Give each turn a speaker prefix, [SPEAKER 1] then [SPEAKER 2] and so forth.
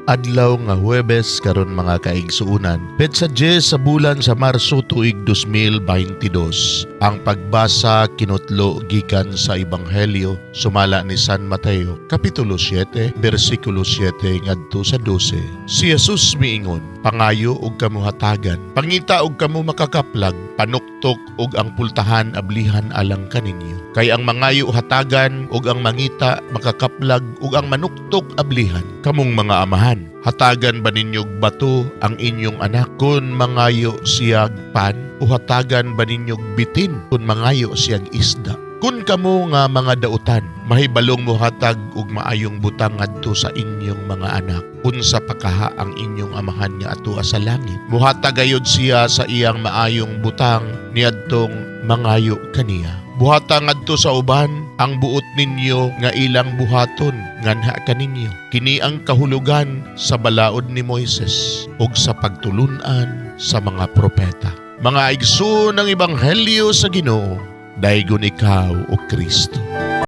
[SPEAKER 1] Adlaw nga Huwebes karon, mga kaigsuonan. Petsa 10 sa bulan sa Marso, tuig 2022. Ang pagbasa kinutlo gikan sa Ebanghelyo sumala ni San Mateo, kapitulo 7, bersikulo 7 ngadto sa 12. Si Jesus miingon, "Pangayo ug kamo hatagan, pangita ug kamo makakaplag, panuktok ug ang pultahan ablihan alang kaninyo. Kay ang mangayo hatagan, ug ang mangita makakaplag, ug ang manuktok ablihan. Kamong mga amahan, hatagan ba ninyog bato ang inyong anak kung mangayo siyag pan, o hatagan ba ninyog bitin kung mangayo siyag isda? Kun kamo nga mga dautan mahibalong mohatag og maayong butang ngadto sa inyong mga anak, unsa pa kaha ang inyong Amahan nga atua sa langit? Muhatag gayud siya sa iyang maayong butang niadtong mangayo kaniya. Buhata ngadto sa uban ang buot ninyo nga ilang buhaton nganha kaninyo. Kini ang kahulugan sa balaod ni Moises ug sa pagtulun-an sa mga propeta." Mga igsoon, ang Ebanghelyo sa Ginoo. Daygon ikaw, O Kristo.